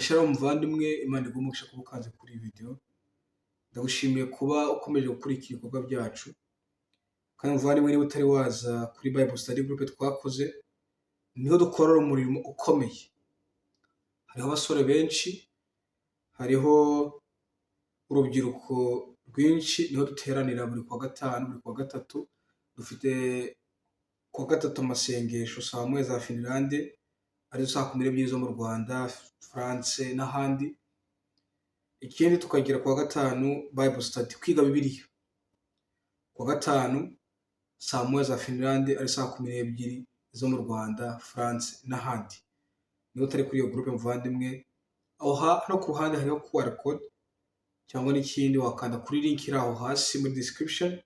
Shalom muvandimwe, Imana iguhe umugisha kuba ukanze kuri iyi video. Ndagushimiye kuba ukomeje gukurikira ibikorwa byacu. Kandi muvandimwe, niba utari waza kuri Bible Study Group twakoze, niho dukorera umurimo ukomeye. Hariho abasore benshi, hariho urubyiruko rwinshi, niho duteranira buri kuwa gatanu, buri kuwa gatatu. Dufite kuwa gatatu amasengesho saa moya za Finlande, arizo saa kumi n'ebyiri zo mu Rwanda, France n'ahandi. Ikindi tukagira kuwa gatanu Bible Study, kwiga Bibiliya. Kuwa gatanu saa moya za Finlande, ari saa kumi n'ebyiri zo mu Rwanda, France n'ahandi. Niba utari kuri iyo groupe muvandimwe, aho hano ku ruhande hariho QR code cyangwa n'ikindi, wakanda kuri link iri aho hasi muri description,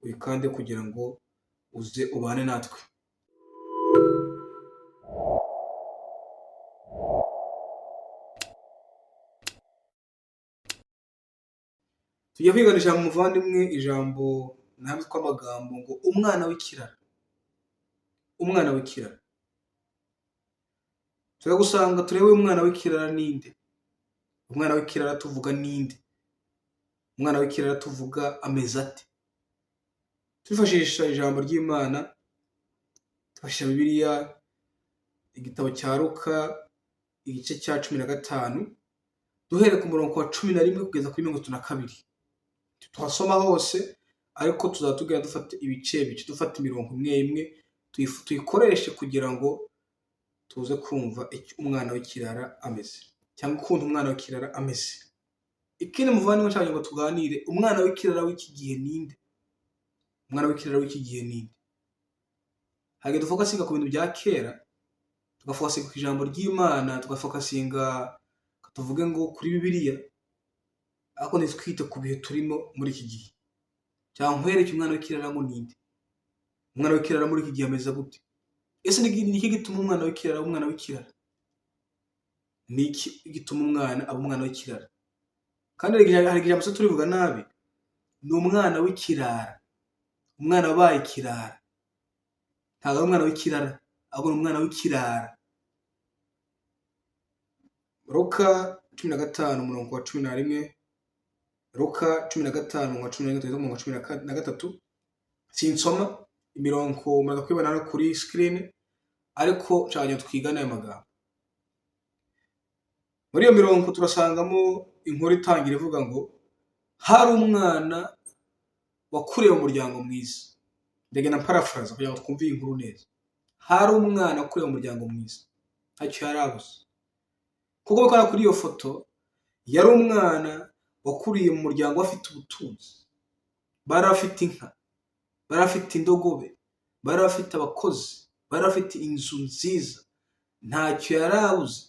uyikande kugira ngo uze ubane natwe. Tujya kwigana ijambo muvandimwe, ijambo ntabwo amagambo ngo umwana w'ikirara. Umwana w'ikirara. Turagusanga turebe umwana w'ikirara ninde? Umwana w'ikirara tuvuga ninde? Umwana w'ikirara tuvuga ameze ate? Twifashisha ijambo ry'Imana, twifashisha Bibiliya, igitabo cya Luka, igice cya 15, duhereye ku murongo wa 11 kugeza kuri 32. Tuhasoma hose, ariko tuzaba tugenda dufata ibice bice, dufata imirongo imwe imwe, tuyikoreshe kugira ngo tuze kumva icyo umwana w'ikirara ameze, cyangwa ukuntu umwana w'ikirara ameze. Ikindi muvandimwe nshaka ngo tuganire, umwana w'ikirara w'iki gihe ninde? Umwana w'ikirara w'iki gihe ninde? Hari igihe dufokasinga ku bintu bya kera, tugafokasinga ku ijambo ry'Imana, tugafokasinga tuvuge ngo kuri Bibiliya, ariko ntitwite ku bihe turimo muri iki gihe. Cyangwa nkwereke umwana w'ikirara ngo ninde? Umwana w'ikirara muri iki gihe ameze gute? Ese ni iki gituma umwana w'ikirara aba umwana w'ikirara? Ni iki gituma umwana aba umwana w'ikirara? Kandi hari igihe ijambo turivuga nabi, ni umwana w'ikirara, umwana wabaye ikirara. Ntabwo ari umwana w'ikirara, ahubwo ni umwana w'ikirara. Luka 15 umurongo wa 11, Luka 15 umurongo wa 11 kugeza umurongo wa 13. Sinsoma imirongo, muraza kuyibona hano kuri screen, ariko nshaka ngo twigane ayo magambo. Muri iyo mirongo turasangamo inkuru itangira ivuga ngo hari umwana wakuriye mu muryango mwiza. Ndagenda mparafraza kugira ngo twumve iyi nkuru neza. Hari umwana wakuriye mu muryango mwiza, ntacyo yari abuze. Kuko bikora kuri iyo foto, yari umwana wakuriye mu muryango bafite ubutunzi, bari bafite inka, bari bafite indogobe, bari bafite abakozi, bari bafite inzu nziza, ntacyo yari abuze.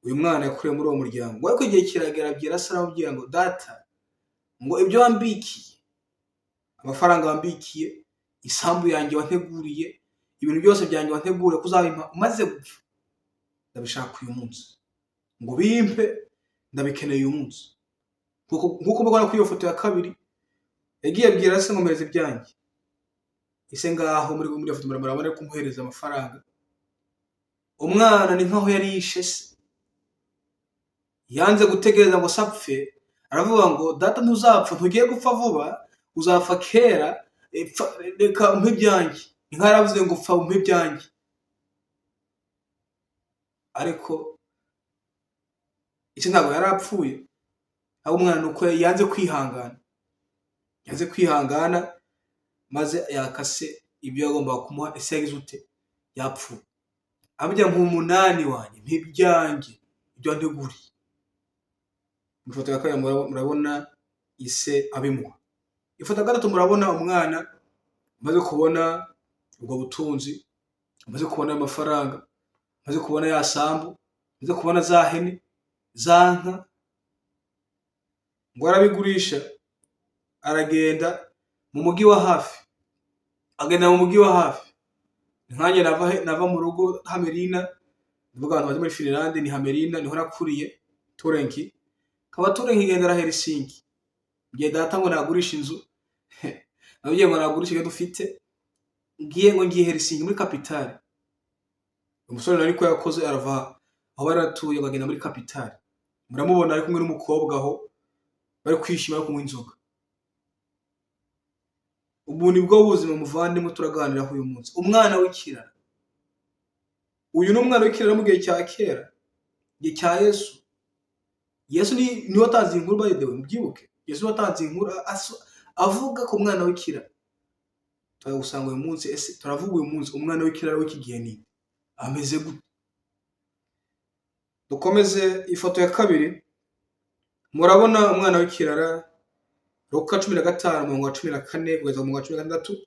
Uyu mwana yakuriye muri uwo muryango, ariko igihe kiragera abwira se, aramubwira ngo data, ngo ibyo wambikiye, amafaranga wambikiye, isambu yanjye wanteguriye, ibintu byose byanjye wanteguriye ko uzabimpa umaze gupfa, ndabishaka uyu munsi, ngo bimpe, ndabikeneye uyu munsi. Nkuko mubona kuri iyo foto ya kabiri, yagiye abwira se ngo mpereze ibyanjye. Ese ngaho muri iyo foto murabona ko kumuhereza amafaranga. Umwana ni nkaho yari yishe se, yanze gutegereza ngo se apfe, aravuga ngo data ntuzapfa, ntugiye gupfa vuba, uzapfa kera, reka umpe ibyanjye. Ni nkaho yaravuze ngo pfa umpe ibyanjye. Ariko ese ntabwo yari apfuye, ahubwo umwana ni uko yanze kwihangana, yanze kwihangana, maze yakase ibyo yagombaga kumuha. Ese yagize ute? Yapfuye. Amubwira ngo umunani wanjye, mpa ibyanjye, ibyo wanteguriye. Mu ifoto ya kabiri murabona ise abimuha. Ifoto ya gatatu murabona umwana amaze kubona ubwo butunzi, amaze kubona amafaranga, amaze kubona ya sambu, amaze kubona za hene, za nka, ngo arabigurisha, aragenda mu mujyi wa hafi, agenda mu mujyi wa hafi. Nkanjye nava mu rugo Hamerina, ndavuga abantu bazi muri Finlande ni Hamerina, niho nakuriye, Turenki. Kaba Turenki igendera Helsinki. Ngiye data ngo nagurisha inzu, nabwiye ngo nagurisha ibyo dufite, ngiye ngo ngiye Helsinki muri kapitale. Umusore nari ko yakoze arava aho bari batuye, ngo agenda muri capitale. Muramubona ari kumwe n'umukobwa aho bari kwishima, bari kunywa inzoga. Ubu ni bwo buzima, muvandimwe, turaganiraho uyu munsi. Umwana w'ikirara, uyu ni umwana w'ikirara mu gihe cya kera, igihe cya Yesu. Yesu niwe watanze iyi nkuru, by the way, mubyibuke. Yesu niwe watanze iyi nkuru avuga ku mwana w'ikirara. Turagusanga uyu munsi. Ese turavuga uyu munsi umwana w'ikirara w'iki gihe ni ameze gute? Dukomeze ifoto ya kabiri. Murabona umwana w'ikirara, Luka 15, umurongo wa 14 kugeza mu murongo wa 16.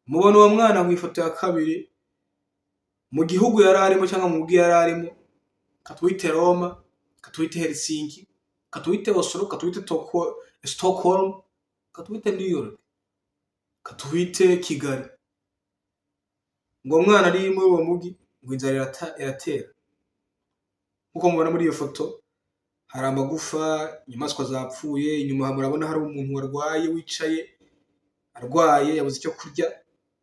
Mubona uwo mwana mu ifoto ya kabiri, mu gihugu yari arimo cyangwa mu mujyi yari arimo, katuwite Roma, katuwite Helsinki, katuwite Oslo, katuwite Stockholm, katuwite New York, katuwite Kigali. Ngo umwana ari muri uwo mujyi, ngo inzara iratera. Nkuko mubona muri iyo foto, hari amagufa, inyamaswa zapfuye. Inyuma murabona hari umuntu warwaye, wicaye arwaye, yabuze icyo kurya.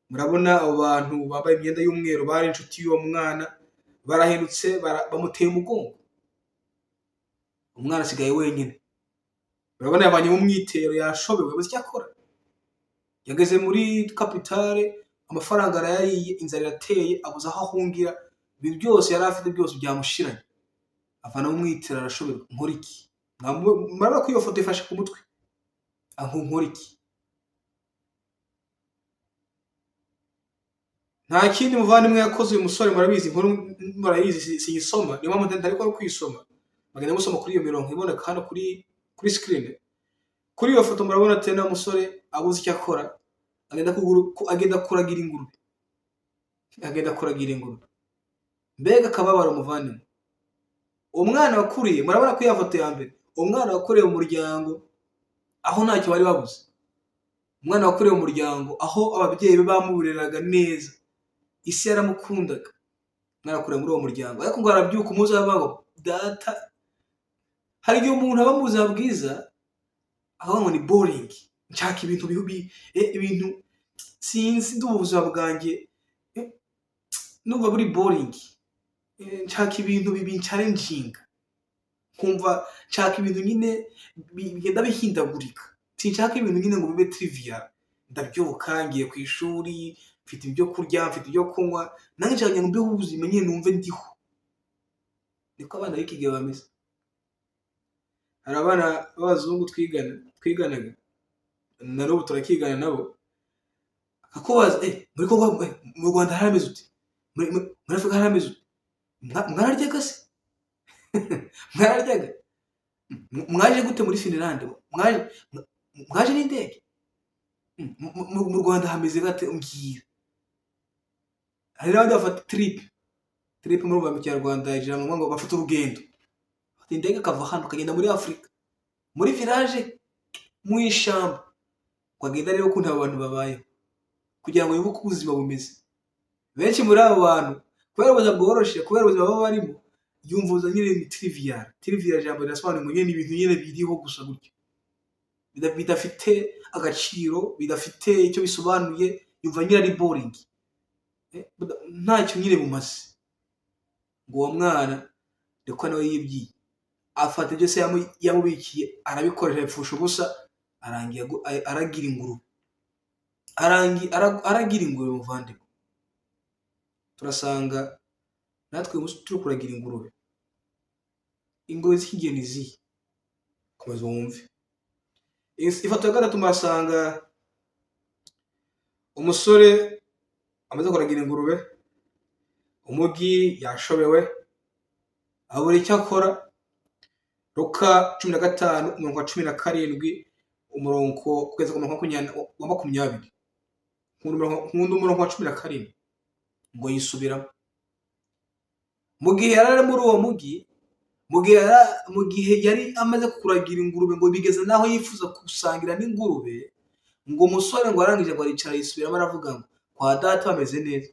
Murabona abo bantu bambaye imyenda y'umweru bari inshuti y'uwo mwana, barahindutse, bamuteye umugongo. Umwana asigaye wenyine. Murabona yavanye mu mwitero, yashobewe, yabuze icyo akora. Yageze muri capitale, amafaranga arayariye, inzara irateye, abuze aho ahungira. Ibintu byose yari afite byose byamushiranye. Avana mu mwitero, arashoberwa: nkora iki? Murabona ko iyo foto ifashe ku mutwe, aho nkora iki? Nta kindi, muvandimwe, yakoze uyu musore. Murabizi inkuru, murayizi, siyisoma, niyo mpamvu ntari no kuyisoma. Bagenda musoma kuri iyo mirongo iboneka hano kuri screen, kuri iyo foto. Murabona tena umusore abuze icyo akora, agenda kuragira ingurube, agenda kuragira ingurube. Mbega akababaro, muvandimwe! Umwana wakuriye, murabona ko iyo foto ya mbere, umwana wakuriye mu muryango aho ntacyo bari babuze, umwana wakuriye mu muryango aho ababyeyi be bamubureraga neza, isi yaramukundaga. Umwana akuriye muri uwo muryango, ariko ngo arabyuka umunsi aravuga ngo data. Hari igihe umuntu aba mu buzima bwiza akavuga ngo ni boring, nshaka ibintu bibi, ibintu sinzi, ndumva ubuzima bwanjye numva buri boring, nshaka ibintu binchallenginga, nkumva nshaka ibintu nyine bigenda bihindagurika, sinshaka ibintu nyine ngo bibe trivial. Ndabyuka ngiye ku ishuri, mfite ibyo kurya, mfite ibyo kunywa, nanjye nshaka ngo mbeho ubuzima nyine numve ndiho. Niko abana b'iki gihe bameze. Hari abana b'abazungu twiganaga, na n'ubu turakigana nabo, akakubaza: muri Kongo, mu Rwanda harameze ute? Muri Afurika harameze ute? Mwararyaga se? Mwararyaga? Mwaje gute muri Finland? Mwaje n'indege? Mu Rwanda hameze gate? Mbwira. Hari n'abandi bafata trip. Trip muri mu Kinyarwanda ijambo ngo bafata urugendo, bafata indege akava hano akagenda muri Afurika, muri village, mu ishyamba, ngo agende arebe ukuntu abo bantu babayeho, kugira ngo yumve uko ubuzima bumeze. Benshi muri abo bantu, kubera ubuzima bworoshe, kubera ubuzima baba barimo, yumva ubuzima nyine ni trivial. Trivial, ijambo rirasobanuye ngo nyine ni ibintu nyine biriho gusa gutyo, bidafite agaciro, bidafite icyo bisobanuye. Yumva nyine ari boring, ntacyo nyine bumaze. Ngo uwo mwana niko nawe yibwiye, afata ibyo se yamubikiye, arabikoresha, abipfusha ubusa, arangiye aragira ingurube, aragira ingurube. Muvandimwe, turasanga natwe uyu munsi turi kuragira ingurube. Ingurube z'iki gihe ni izihe? Komeza wumve. Ifoto ya gatatu, murasanga umusore amaze kuragira ingurube, umugi yashobewe, abura icyo akora. Luka 15, umurongo wa 17, umurongo kugeza ku murongo wa 20. Nkunda umurongo wa 17, ngo yisubiramo. Mu gihe yari ari muri uwo mugi, mu gihe yari amaze kuragira ingurube, ngo bigeze n'aho yifuza gusangira n'ingurube, ngo umusore ngo arangije ngo aricara yisubiramo, aravuga ngo kwa data bameze neza,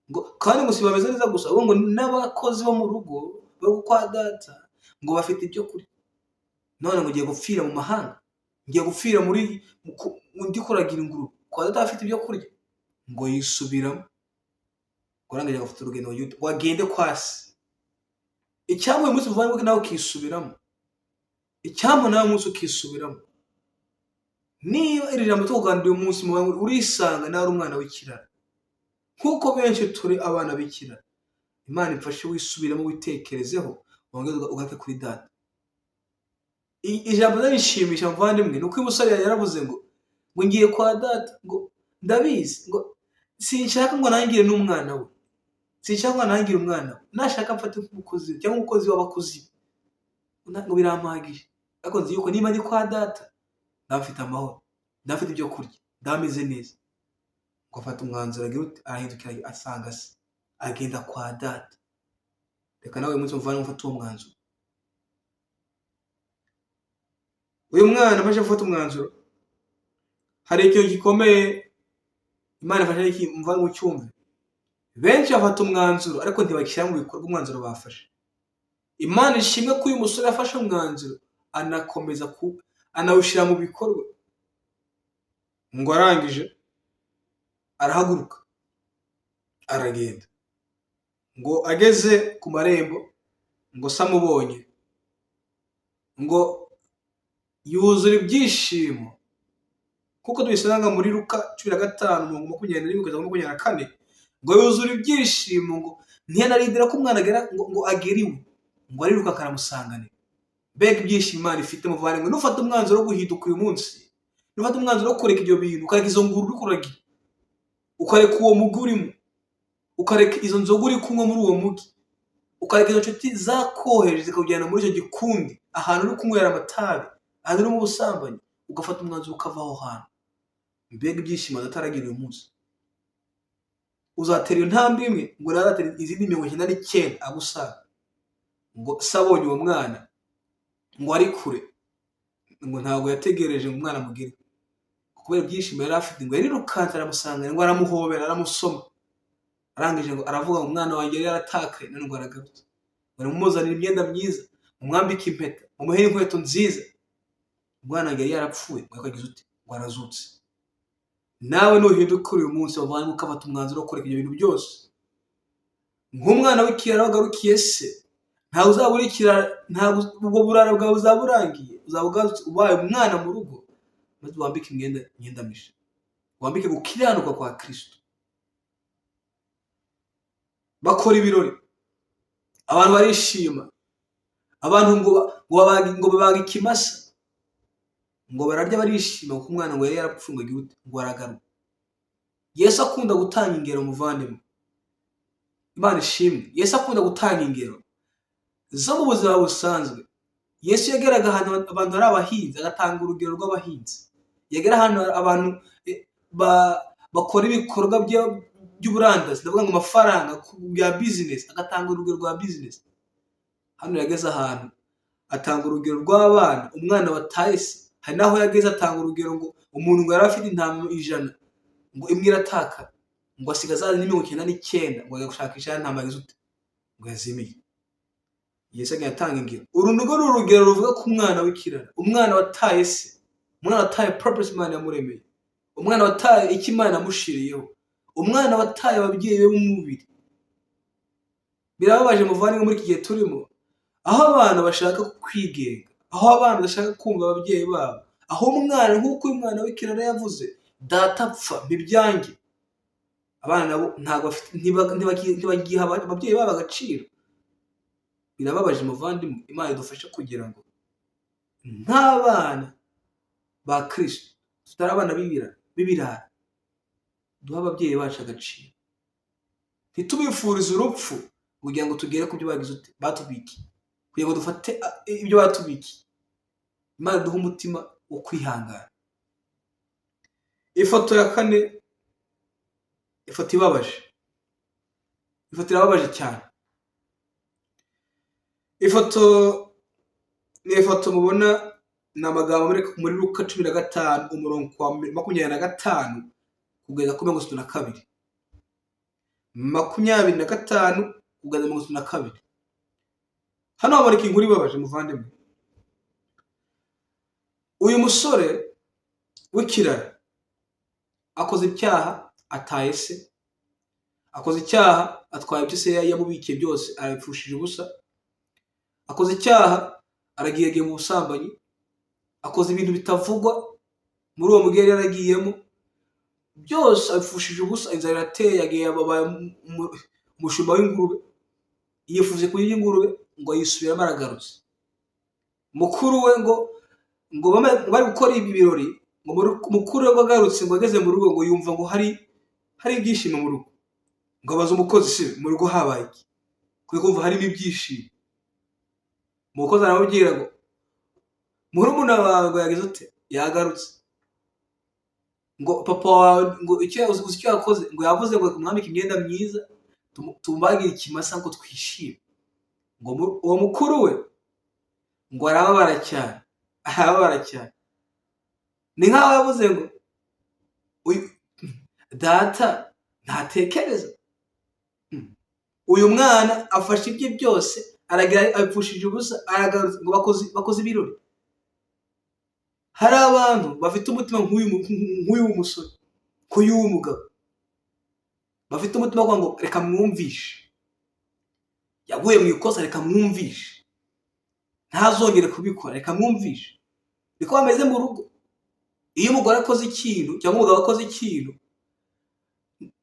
ngo kandi ngo si bameze neza gusa, ahubwo ngo n'abakozi bo mu rugo bo kwa data ngo bafite ibyo kurya. None ngo ngiye gupfira mu mahanga, ngiye gupfira muri ndi kuragira ingurube, kwa data bafite ibyo kurya. Ngo yisubiramo, ngo arangije agafata urugendo ngo agende kwa se. Icyampa uyu munsi muvandimwe nawe ukisubiramo, icyampa nawe umunsi ukisubiramo. Niba iri jambo tukuganira uyu munsi muvandimwe, urisanga nawe ari umwana w'ikirara nk'uko benshi turi abana b'ikirara. Imana imfashe wisubiremo, witekerezeho, wongere ugaruke kuri data. Ijambo ririshimisha muvandimwe, ni uko uyu musore yaravuze ngo ngiye kwa data, ngo ndabizi, ngo sinshaka ngo nangire n'umwana we, sinshaka ngo nangire umwana we, nashaka mfate nk'umukozi we cyangwa umukozi w'abakozi be, ngo birampagije. Ariko nzi yuko niba ndi kwa data ndafite amahoro, ndafite ibyo kurya, ndameze neza. Ngo afata umwanzuro agira ute? Arahindukira asanga se, agenda kwa data. Reka nawe uyu munsi muvandimwe ufate uwo mwanzuro. Uyu mwana amaze gufata umwanzuro, hari ikintu gikomeye Imana ifashe muvandimwe ucyumve. Benshi bafata umwanzuro ariko ntibashyira mu bikorwa umwanzuro bafashe. Imana ishimwe ko uyu musore yafashe umwanzuro anakomeza anawushyira mu bikorwa. Ngo arangije arahaguruka aragenda, ngo ageze ku marembo ngo se amubonye, ngo yuzura ibyishimo, kuko tubisanga muri Luka 15 21 kugeza 24, ngo yuzura ibyishimo, ngo ntiyanarindira ko umwana agera, ngo agere iwe, ngo ariruka akaramusanganira. Mbega ibyishimo Imana ifite muvandimwe! Nufata umwanzuro wo guhinduka uyu munsi, nufata umwanzuro wo kureka ibyo bintu, ukareka izo nguru uri kuragira, ukareka uwo mugi urimo, ukareka izo nzoga uri kunywa muri uwo mugi, ukareka izo nshuti zakohereje zikakujyana muri icyo gikundi, ahantu uri kunywera amatabi, ahantu uri mu busambanyi, ugafata umwanzuro ukava aho hantu. Mbega ibyishimo ataragira uyu munsi! Uzatera iyo ntambwe imwe, ngo nawe azatera izindi 99 agusanga. Ngo se abonye uwo mwana ngo ari kure, ngo ntabwo yategereje ngo umwana amugere, kubera ibyishimo yari afite, ngo yarirukanse aramusanga, ngo aramuhobera, aramusoma. Arangije ngo aravuga ngo umwana wanjye yari yaratakaye, none ngo aragarutse. Ngo nimumuzanire imyenda myiza, mumwambike impeta, mumuhe inkweto nziza. Umwana wanjye yari yarapfuye, ngo akagize ute? Ngo arazutse. Nawe nuhinduka uyu munsi bavandimwe, ukafata umwanzuro wo kureka ibyo bintu byose, nk'umwana w'ikirara wagarukiye se, ntabwo uzaba uri ikirara, ntabwo ubwo burara bwawe buzaba burangiye, uzaba ugarutse ubaye umwana mu rugo, maze wambike imyenda mishya, wambike gukiranuka kwa Kristo. Bakora ibirori, abantu barishima, abantu ngo babaga ikimasa, ngo bararya barishima, kuko umwana ngo yari yarapfuye, ngo agire ute? Ngo aragaruka. Yesu akunda gutanga ingero muvandimwe, Imana ishimwe. Yesu akunda gutanga ingero zo mu buzima busanzwe. Yesu yageraga ahantu abantu ari abahinzi, agatanga urugero rw'abahinzi. Yagera ahantu abantu bakora ibikorwa by'uburandazi, ndavuga ngo amafaranga ya business, agatanga urugero rwa business. Hano yageze ahantu atanga urugero rw'abana, umwana wataye se. Hari n'aho yageze atanga urugero ngo umuntu ngo yari afite intama 100, ngo imwe iratakara, ngo asigaza 99, ngo ajya gushakisha ya ntama yagize ute? Ngo yazimiye. Yesu agenda atanga ingero. Uru nirwo ni urugero ruvuga ku mwana w'ikirara, umwana wataye se, umwana wataye purpose Imana yamuremeye, umwana wataye icyo Imana yamushiriyeho, umwana wataye ababyeyi be b'umubiri. Birababaje muvandimwe muri iki gihe turimo, aho abana bashaka kwigenga, aho abana badashaka kumva ababyeyi babo, aho umwana nk'uko uyu mwana w'ikirara yavuze, data apfa ntibyange. Abana nabo ntabwo bafite, ntibagiha ababyeyi babo agaciro. Birababaje muvandimwe. Imana idufashe kugira ngo nk'abana ba Kristo, tutari abana b'ibirara, duhe ababyeyi bacu agaciro, ntitubifurize urupfu kugira ngo tugere ku byo bagize ute? Batubikiye, kugira ngo dufate ibyo batubikiye. Imana iduhe umutima wo kwihangana. Ifoto ya kane, ifoto ibabaje, ifoto irababaje cyane. Ifoto ni ifoto mubona, ni amagambo muri Luka 15 umurongo wa 25 kugeza kuri 32. 25 kugeza 32. Hano haboneka inkuru ibabaje muvandimwe. Uyu musore w'ikirara akoze icyaha, ataye se, akoze icyaha, atwaye ibyo se yamubikiye byose, arabipfushije ubusa. Akoze icyaha, aragiye agiye mu busambanyi, akoze ibintu bitavugwa muri uwo mugeri yaragiyemo, byose abipfushije ubusa, inzara irateye, yagiye abaye umushumba w'ingurube, yifuje kurya ingurube ngo yisubiramo aragarutse. Mukuru we ngo bari gukora ibi birori, ngo mukuru we ngo agarutse, ngo ageze mu rugo ngo yumva ngo hari ibyishimo mu rugo, ngo abaza umukozi, se mu rugo habaye iki? Kuko kumva harimo ibyishimo. Umukozi aramubwira ngo murumuna wawe ngo yagize ute? Yagarutse. Ngo papa wawe ngo icyo uzi icyo yakoze, ngo yavuze ngo tumwambike imyenda myiza, tumubagire ikimasa ngo twishime. Ngo uwo mukuru we ngo arababara cyane, arababara cyane. Ni nkaho yavuze ngo data ntatekereza, uyu mwana afashe ibye byose, aragira abipfushije ubusa, aragarutse, ngo bakoze ibirori. Hari abantu bafite umutima nk'uyu w'umusore, nk'uyu w'umugabo, bafite umutima wo ngo reka mwumvishe, yaguye mu ikosa, reka mwumvishe, ntazongere kubikora, reka mwumvishe. Niko bameze mu rugo. Iyo umugore akoze ikintu cyangwa umugabo akoze ikintu,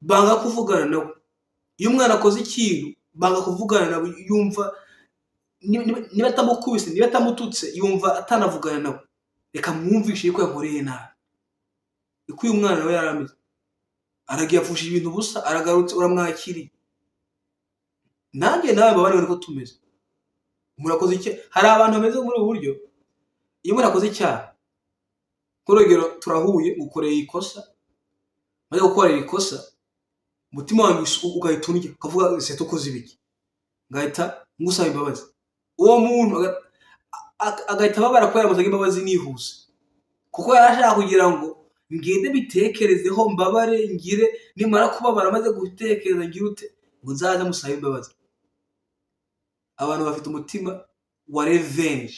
banga kuvugana nawe. Iyo umwana akoze ikintu, banga kuvugana nawe, yumva niba atamukubise, niba atamututse, yumva atanavugana nawe. Reka mwumvishe yuko yankoreye nabi. Niko uyu mwana nawe yari ameze, aragiye apfushije ibintu ubusa, aragarutse, uramwakiriye. Nanjye nawe mbabane niko tumeze. Umuntu akoze icyaha, hari abantu bameze muri ubu buryo. Iyo umuntu akoze icyaha, nk'urugero turahuye, ngukoreye ikosa, maze gukorera ikosa, umutima wanjye ugahita undya, ukavuga ese tukoze ibiki, ngahita ngusaba imbabazi. Uwo muntu agahita ababara kubera musabye imbabazi nihuse, kuko yari ashaka kugira ngo ngende bitekerezeho, mbabare, ngire, nimara kubabara maze gutekereza ngire ute, ngo nzaze musabe imbabazi. Abantu bafite umutima wa revenge,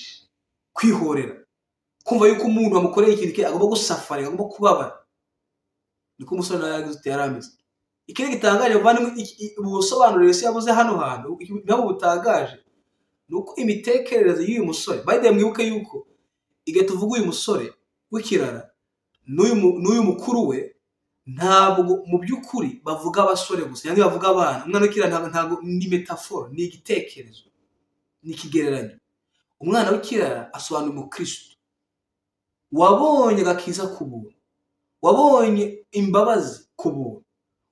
kwihorera, kumva yuko umuntu wamukoreye ikintu agomba gusafara, agomba kubabara. Niko umusore nawe yagize ute, yari ameze. Ikindi gitangaje muvandimwe, ubu busobanuro Yesu yavuze hano hantu, nabwo butangaje, ni uko imitekerereze y'uyu musore, by the way mwibuke yuko igihe tuvuga uyu musore w'ikirara n'uyu mukuru we, ntabwo mu by'ukuri bavuga abasore gusa, cyangwa bavuga abana. Umwana w'ikirara ntabwo ni metaforo, ni igitekerezo, ni ikigereranyo. Umwana w'ikirara asobanura umukristo wabonye agakiza ku buntu, wabonye imbabazi ku buntu,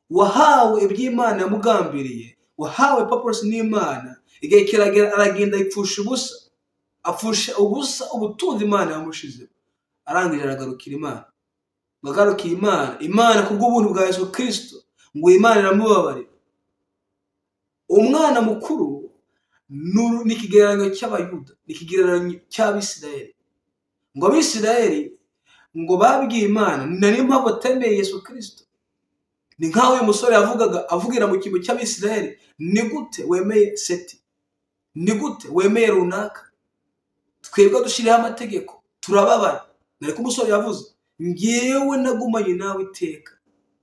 wahawe iby'Imana yamugambiriye, wahawe purpose n'Imana, igihe kiragera aragenda ayipfusha ubusa, apfusha ubusa ubutunzi Imana yamushizeho, arangije aragarukira Imana. Ngo agarukiye Imana, Imana kubw'ubuntu bwa Yesu Kristo, ngo Imana iramubabarira. Umwana mukuru ni ikigereranyo cy'Abayuda, ni ikigereranyo cy'Abisirayeli. Ngo Abisirayeli ngo babwiye Imana, ni nayo mpamvu batemeye Yesu Kristo. Ni nk'aho uyu musore yavugaga avugira mu cyimbo cy'Abisirayeli, ni gute wemeye Seti? Ni gute wemeye runaka? Twebwe dushyiriyeho amategeko, turababara. Nariko umusore yavuze, ngewe nagumanye nawe iteka,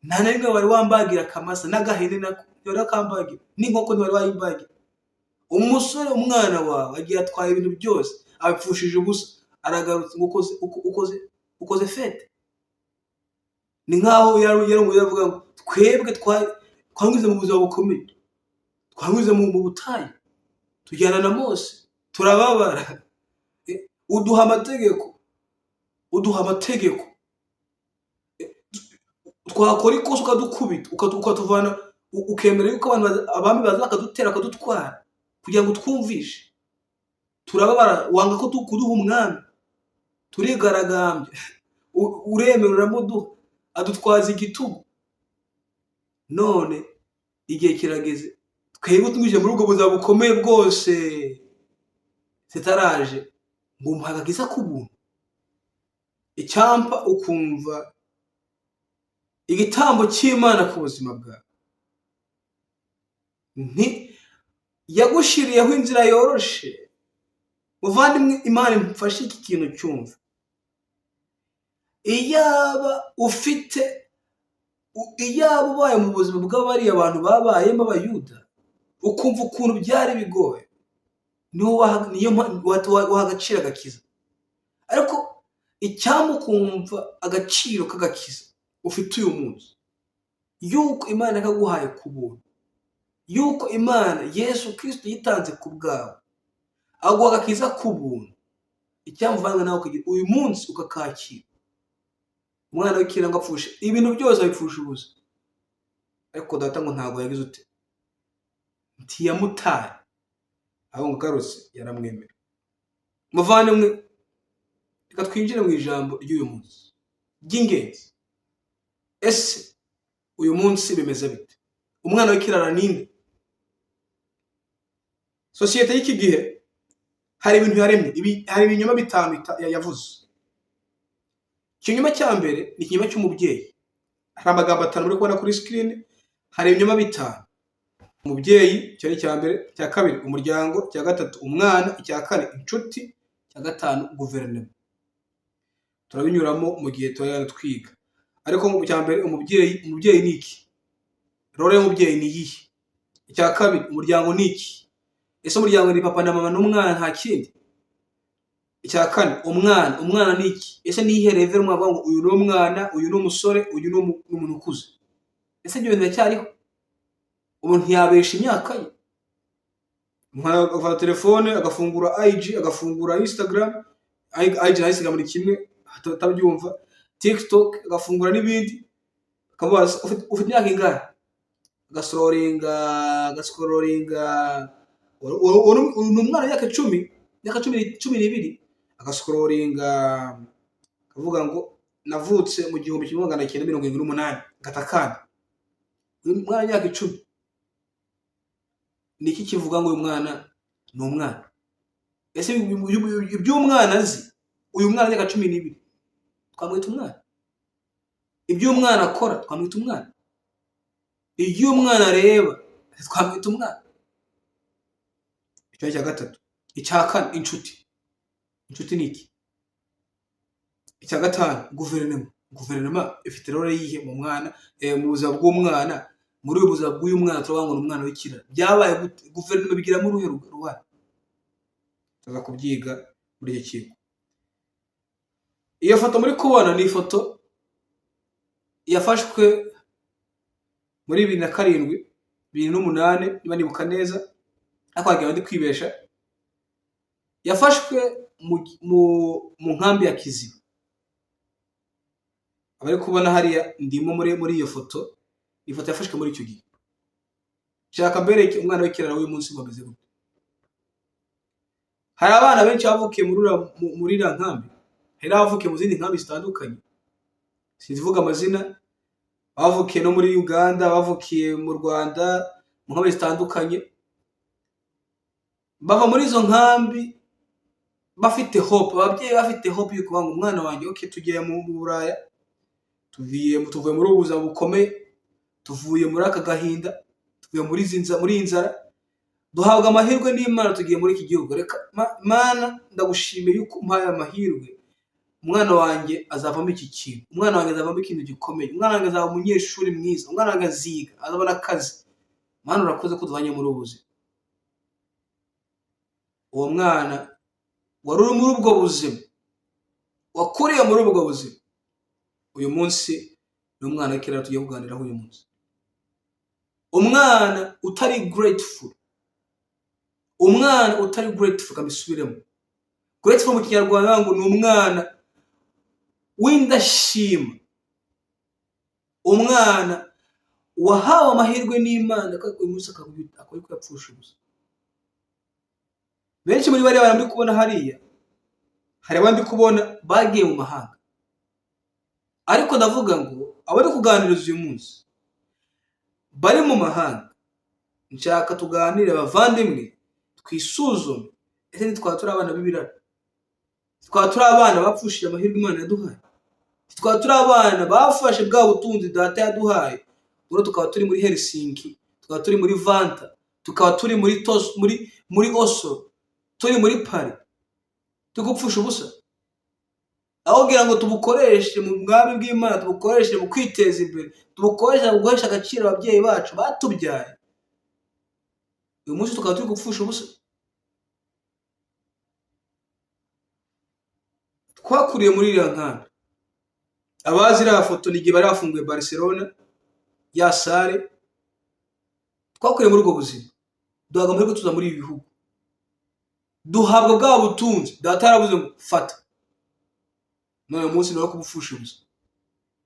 nta na rimwe wari wambagira akamasa n'agahene nako ntiwari wakambagira, n'inkoko ntiwari wayimbagira. Umusore umwana wawe agiye atwaye ibintu byose, abipfushije ubusa, aragarutse ngo ukoze fete. Ni nkaho yari umugore avuga ngo twebwe twanyuze mu buzima bukomeye, twanyuze mu butayu, tujyana na Mose, turababara, uduha amategeko, uduha amategeko, twakora ikosa ukadukubita, ukatuvana, ukemera yuko abantu abami baza bakadutera bakadutwara kugira ngo twumvishe, turababara, wanga ko kuduha umwami, turigaragambya, uremera uramuduha, adutwaza igitugu. None igihe kirageze, twebwe twinjiye muri ubwo buzima bukomeye bwose, sitaraje ngo umuhe agakiza k'ubuntu. Icyampa ukumva igitambo cy'Imana ku buzima bwawe. Nti yagushiriyeho inzira yoroshe. Muvandimwe, Imana imfashe iki kintu cyumva. Iyaba ufite, iyaba ubaye mu buzima bw'abariya abantu babayemo Abayuda, ukumva ukuntu byari bigoye. Niwo niyo waha agaciro agakiza. Ariko icyamukumva agaciro k'agakiza ufite uyu munsi, yuko Imana yakaguhaye ku buntu, yuko Imana Yesu Kristo yitanze ku bwawe, aguha agakiza ku buntu, icyamuvanga nawe kugira uyu munsi ukakakira. Umwana w'ikirara ngo apfushe ibintu byose, abipfusha ubusa, ariko data ngo ntabwo yagize ute, ntiyamutaye, ahubwo ngo agarutse yaramwemera. Muvandimwe, reka twinjire mu ijambo ry'uyu munsi ry'ingenzi. Ese uyu munsi bimeze bite? Umwana w'ikirara ninde? Sosiyete y'iki gihe hari ibintu yaremye, hari ibinyoma bitanu yavuze. Ikinyoma cya mbere ni ikinyoma cy'umubyeyi. Hari amagambo atanu muri kubona kuri screen, hari ibinyoma bitanu. Umubyeyi, icyo ni icya mbere. Icya kabiri, umuryango. Icya gatatu, umwana. Icya kane, inshuti. Icya gatanu, guverinoma. Turabinyuramo mu gihe tuba twiga. Ariko mu cya mbere, umubyeyi, umubyeyi ni iki? Role y'umubyeyi ni iyihe? Icya kabiri, umuryango ni iki? Ese umuryango ni papa na mama n'umwana, nta kindi? Icya kane, umwana. Umwana ni iki? Ese ni iyihe level umwana avuga ngo uyu ni umwana, uyu ni umusore, uyu ni umuntu ukuze? Ese ibyo bintu biracyariho? Umuntu ntiyabesha imyaka ye. Umuntu agafata telefone, agafungura IG, agafungura Instagram, IG na Instagram ni kimwe, atabyumva, TikTok, agafungura n'ibindi, akamubaza ufite imyaka ingahe? Agascrollinga, agascrollinga, uwo ni umwana w'imyaka 10, imyaka 12, agascrollinga akavuga ngo navutse mu 1978, gatakana. Uyu mwana w'imyaka 10, ni iki kivuga ngo uyu mwana ni umwana? Ese iby'umwana azi, uyu mwana w'imyaka 12 twamwita umwana? Ibyo umwana akora twamwita umwana? Ibyo umwana areba twamwita umwana? Icyo ni icya gatatu. Icya kane, inshuti. Inshuti ni iki? Icya gatanu, guverinoma. Guverinoma ifite role yihe mu mwana, mu buzima bw'umwana? Muri ubu buzima bw'uyu mwana turavuga ngo ni umwana w'ikirara, byabaye gute? Guverinoma bigiramo uruhe ruhare? Tuza kubyiga muri iki kigo. Iyo foto muri kubona ni ifoto yafashwe muri 2007, 2008, niba nibuka neza, ariko wagira ngo ndi kwibesha. Yafashwe mu nkambi ya Kiziba. Abari kubona hariya ndimo muri iyo foto, ifoto yafashwe muri icyo gihe. Shaka mbereke umwana w'ikirara w'uyu munsi ngo ameze gute. Hari abana benshi bavukiye muri iriya nkambi, hari n'abavukiye mu zindi nkambi zitandukanye, sinzivuga amazina, bavukiye no muri Uganda, bavukiye mu Rwanda, mu nkambi zitandukanye. Bava muri izo nkambi bafite hope, ababyeyi bafite hope yo kuvuga ngo umwana wanjye, okay, tugiye mu Buraya, tuvuye muri ubu buzima bukomeye, tuvuye muri aka gahinda, tuvuye muri iyi nzara, duhabwa amahirwe n'Imana, tugiye muri iki gihugu. Reka Mana, ndagushimiye yuko umpaye amahirwe, umwana wanjye azavamo iki kintu, umwana wanjye azavamo ikintu gikomeye, umwana wanjye azaba umunyeshuri mwiza, umwana wanjye aziga, azabona akazi. Mana, urakoze ko tuvanye muri ubu buzima. Uwo mwana wari uri muri ubwo buzima, wakuriye muri ubwo buzima, uyu munsi ni umwana w'ikirara tugiye kuganiraho uyu munsi. Umwana utari grateful, umwana utari grateful, kabisubiremo. Grateful mu Kinyarwanda ngo ni umwana w'indashima, umwana wahawe amahirwe n'Imana, ariko uyu munsi akaba ari kuyapfusha ubusa. Benshi muri bariya bantu muri kubona hariya, hari abandi kubona bagiye mu mahanga, ariko ndavuga ngo abari kuganiriza uyu munsi bari mu mahanga, nshaka tuganire bavandimwe, twisuzume. Ese ntitwaba turi abana b'ibirara? Twaba turi abana bapfushije amahirwe Imana yaduhaye? Twaba turi abana bafashe bwa butunzi data yaduhaye, ubu tukaba turi muri Helsinki, tukaba turi muri Vantaa, tukaba turi muri Oslo, turi muri Paris, turi gupfusha ubusa, aho kugira ngo tubukoreshe mu bwami bw'Imana, tubukoreshe mu kwiteza imbere, tubukoreshe mu guhesha agaciro ababyeyi bacu batubyaye, uyu munsi tukaba turi gupfusha ubusa. Twakuriye muri iriya nkambi. Abazi iriya foto ni igihe bari bafunguye Barcelona ya salle. Twakuriye muri ubwo buzima, duhabwa amahirwe tuza muri ibi bihugu, duhabwa bwa butunzi. Data yaravuze ngo fata, none uyu munsi ni uwo kubupfusha ubusa.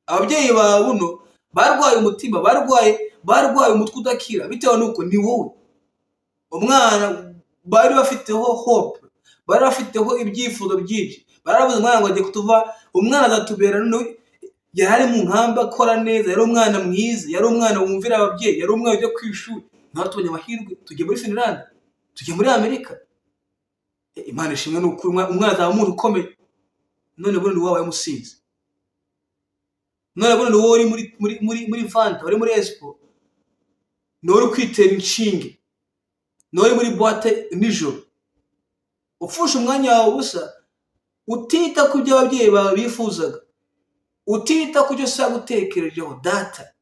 Ababyeyi ba buno barwaye umutima, barwaye umutwe udakira, bitewe n'uko ni wowe umwana bari bafiteho hope, bari bafiteho ibyifuzo byinshi. Baravuze umwana ngo agiye kutuva, umwana azatubera. Noneho yari ari mu nkambi akora neza, yari umwana mwiza, yari umwana wumvira ababyeyi, yari umwana ujya ku ishuri. Nawe tubonye amahirwe tujya muri Finland, tujya muri Amerika. Imana ishimwe, ni ukuri umwana azaba umuntu ukomeye. None buno ni wowe wabaye umusinzi, none buno ni wowe uri muri Vantaa, uri muri Espoo, ni wowe uri kwitera inshinge, ni wowe uri muri boîte nijoro, upfusha umwanya wawe ubusa, utita ku byo ababyeyi bawe bifuzaga, utita ku byo se yagutekerejeho data.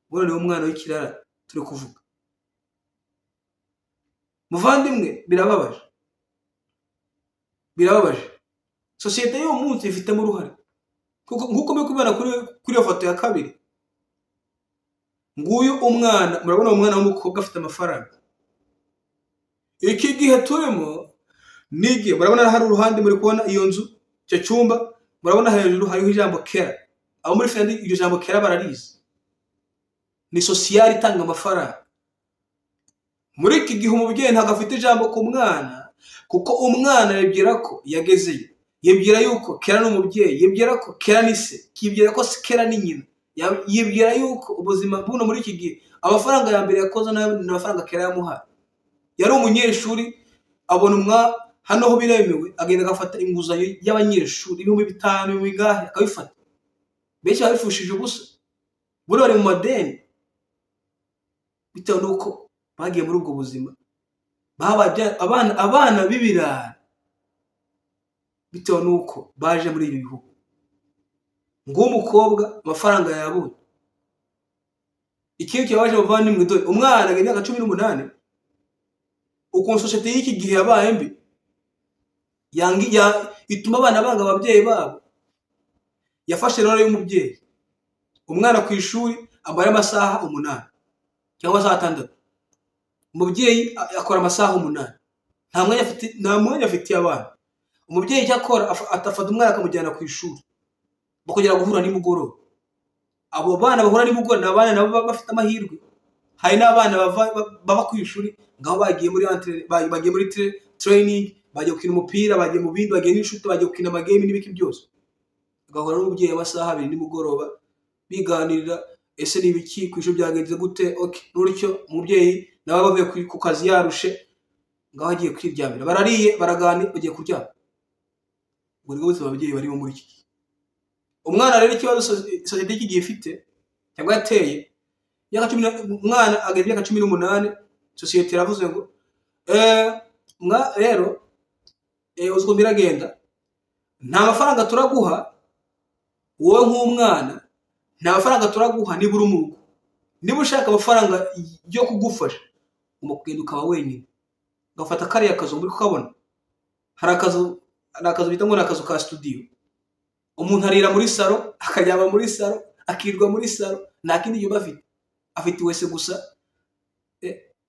Buno niwe mwana w'ikirara turi kuvuga. Muvandimwe, birababaje, birababaje. Sosiyete y'uyu munsi ifitemo uruhare, kuko nk'uko muri kubibona kuri iyo foto ya kabiri, nguyu umwana, murabona uwo mwana w'umukobwa afite amafaranga. Iki gihe turimo ni igihe murabona hari uruhande, muri kubona iyo nzu, icyo cyumba, murabona hejuru hariho ijambo Kela. Abo muri Finland iryo jambo Kela bararizi, ni social itanga amafaranga. Muri iki gihe umubyeyi ntabwo afite ijambo ku mwana, kuko umwana yibwira ko yagezeyo, yibwira yuko Kela ni umubyeyi, yibwira ko Kela ni se, yibwira ko Kela ni nyina, yibwira yuko ubuzima buno muri iki gihe amafaranga ya mbere yakoze nayo ni amafaranga Kela yamuhaye. Yari umunyeshuri, abona umwa hano ho biremewe, agenda agafata inguzanyo y'abanyeshuri 5000, ibihumbi bingahe, akabifata. Benshi babipfushije ubusa, buriya bari mu madeni bitewe n'uko bagiye muri ubwo buzima, babaye abana b'ibirara bitewe n'uko baje muri ibi bihugu. Nguwo umukobwa amafaranga yabonye. Ikindi kibabaje, muvandimwe, dore umwana agenda imyaka 18, ukuntu sosiyete y'iki gihe yabaye mbi, ituma abana banga ababyeyi babo. Yafashe role y'umubyeyi. Umwana ku ishuri amara amasaha 8 cyangwa amasaha 6, umubyeyi akora amasaha 8, nta mwanya afite, nta mwanya afitiye abana. Umubyeyi icyo akora, afata umwana akamujyana ku ishuri, bakongera guhura nimugoroba. Abo bana bahura nimugoroba ni abana nabo baba bafite amahirwe. Hari n'abana baba ku ishuri, ngaho bagiye muri bagiye muri training, bagiye gukina umupira, bagiye mu bindi, bagiye n'inshuti, bagiye gukina amagame n'ibiki byose, bagahura n'umubyeyi amasaha 2 nimugoroba, biganirira: ese ni ibiki ku ishuri, byagenze gute? Okay, n'utyo umubyeyi nawe aba avuye ku kazi yarushe, ngaho agiye kwiryamira, barariye, baraganira, bagiye kuryama. Ubwo nibwo buzima ababyeyi barimo muri iki gihe. Umwana rero, ikibazo sosiyete y'iki gihe ifite cyangwa yateye, imyaka cumi umwana ageze imyaka 18, sosiyete iravuze ngo rero uzi ukuntu biragenda, nta mafaranga turaguha wowe nk'umwana, nta mafaranga turaguha niba uri mu rugo. Niba ushaka amafaranga yo kugufasha, ugomba kugenda ukaba wenyine, ugafata kariya kazu muri kukabona. Hari akazu bita ngo ni akazu ka studio. Umuntu arira muri salon, akaryama muri salon, akirirwa muri salon, nta kindi cyumba afite. Afite iWC gusa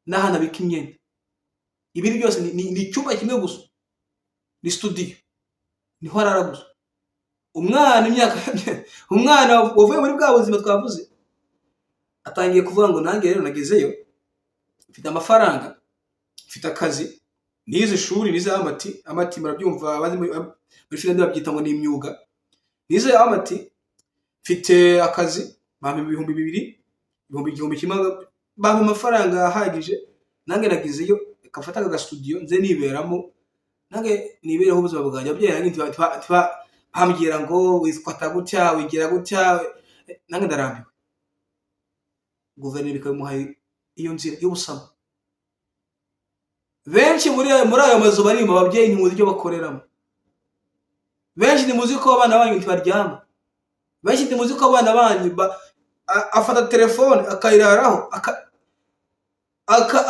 n'ahantu abika imyenda. Ibindi byose ni icyumba kimwe gusa, ni studio, niho arara gusa. Umwana imyaka, umwana wavuye muri bwa buzima twavuze, atangiye kuvuga ngo nanjye rero nagezeyo, mfite amafaranga, mfite akazi, nize ishuri, nize ammatti. Ammatti murabyumva, abazi muri Finland babyita ngo ni imyuga. Nize ammatti, mfite akazi, bampa 2000, 1000, bampa amafaranga ahagije. Nanjye nagezeyo, reka mfate aka gastudio nze niberamo, nanjye nibereho ubuzima bwanjye. Ababyeyi nanjye bambwira ngo witwata gutya, wigira gutya, nanjye ndarambiwe. Guverinoma ikabimuha iyo nzira y'ubusamo. Benshi muri ayo mazu barimo, ababyeyi ntimuzi icyo bakoreramo. Benshi ntimuzi ko abana banyu ntibaryama. Benshi ntimuzi ko abana banyu afata telefone akayiraraho,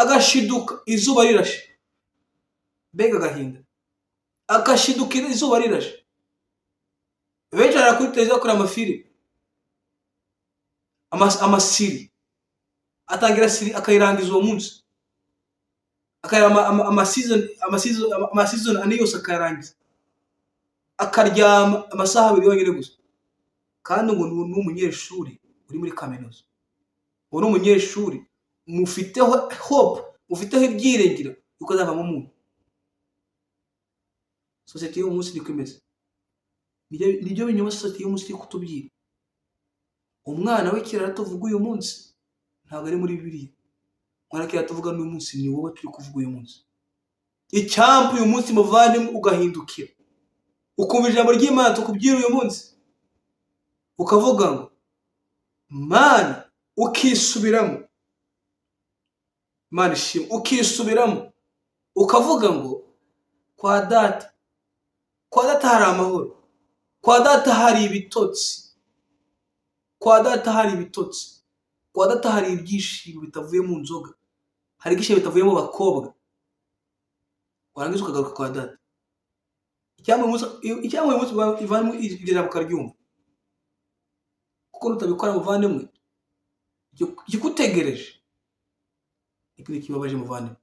agashiduka izuba rirashe. Mbega agahinda! Agashiduka izuba rirashe. Benshi arara kuri televiziyo akora amafilime, amaséries, atangira série akayirangiza uwo munsi, akareba amaseason 4 yose akayarangiza, akaryama amasaha 2 yonyine gusa. Kandi ngo ni umunyeshuri uri muri kaminuza, ngo ni umunyeshuri mufiteho hope, mufiteho ibyiringiro yuko azavamo umuntu. Sosiyete y'uyu munsi niko imeze. Nibyo binyoma sosiyete y'uyu munsi iri kutubwira. Umwana w'ikirara tuvuga uyu munsi ntabwo ari muri Bibiliya. Umwana w'ikirara tuvuga n'uyu munsi ni wowe turi kuvuga uyu munsi. Icyampa uyu munsi, muvandimwe, ugahindukira, ukumva ijambo ry'Imana tukubwira uyu munsi, ukavuga ngo "Mana", ukisubiramo. Imana ishimwe. Ukisubiramo ukavuga ngo "Kwa data, kwa data hari amahoro, kwa data hari ibitotsi, kwa data hari ibitotsi, kwa data hari ibyishimo bitavuye mu nzoga, hari ibyishimo bitavuye mu bakobwa." Warangiza ukagaruka kwa data. Icyampa uyu munsi ivamo iryo jambo ukaryumva, kuko nutabikora, muvandimwe, igikutegereje ni ikintu kibabaje, muvandimwe.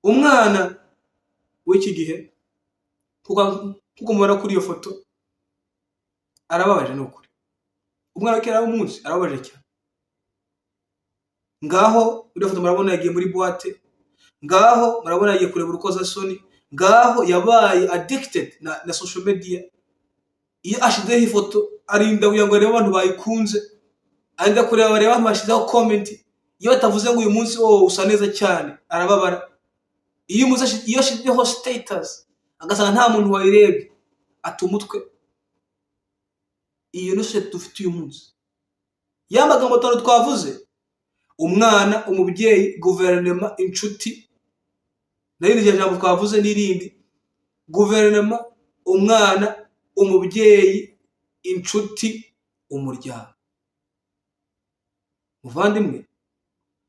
Umwana w'iki gihe, nkuko mubona kuri iyo foto, arababaje, ni ukuri. Umwana w'ikirara w'umunsi arababaje cyane. Ngaho muri iyo foto murabona yagiye muri boîte, ngaho murabona yagiye kureba urukozasoni, ngaho yabaye addicted na social media. Iyo ashyizeho ifoto arinda kugira ngo arebe abantu bayikunze, arinda kureba bareba abantu bashyizeho comment. Iyo batavuze ngo "Uyu munsi wowe usa neza cyane", arababara. Iyo ashyizeho status agasanga nta muntu wayirebye, ata umutwe. Iyo ni sosiyete dufite uyu munsi. Ya magambo atanu twavuze: umwana, umubyeyi, guverinoma, inshuti, n'irindi jambo twavuze n'irindi. Guverinoma, umwana, umubyeyi, inshuti, umuryango. Muvandimwe,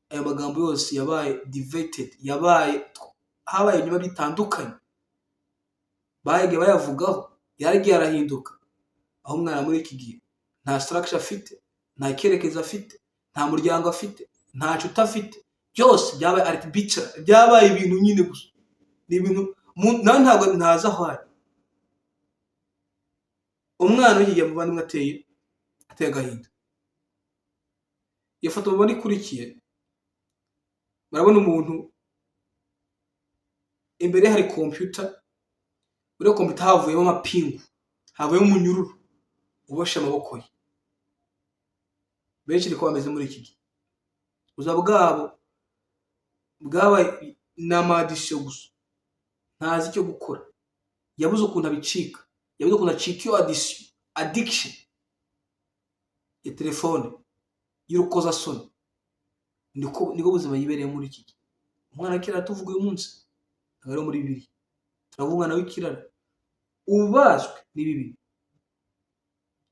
ayo magambo yose yabaye deviated, yabaye habaye ibinyoma bitandukanye bagiye bayavugaho, yaragiye arahinduka, aho umwana muri iki gihe nta structure afite, nta cyerekezo afite, nta muryango afite, nta nshuti afite. Byose byabaye arbitrary, byabaye ibintu nyine gusa, ni ibintu nawe ntabwo ntazi aho ari. Umwana w'iki gihe, muvandimwe, ateye agahinda. Iyo foto mubona ikurikiye, murabona umuntu imbere ye hari kompiyuta. Muri iyo kompiyuta havuyemo amapingu, havuyemo umunyururu uboshye amaboko ye. Benshi niko bameze muri iki gihe. Ubuzima bwabo bwabaye ni amaddiction gusa, ntazi icyo gukora, yabuze ukuntu abicika, yabuze ukuntu acika iyo addiction ya telefone y'urukozasoni. Niko buzima yibereye muri iki gihe. Umwana w'ikirara tuvuga uyu munsi ntabwo ari muri Bibiliya. Turavuga umwana w'ikirara ubaswe n'ibibi.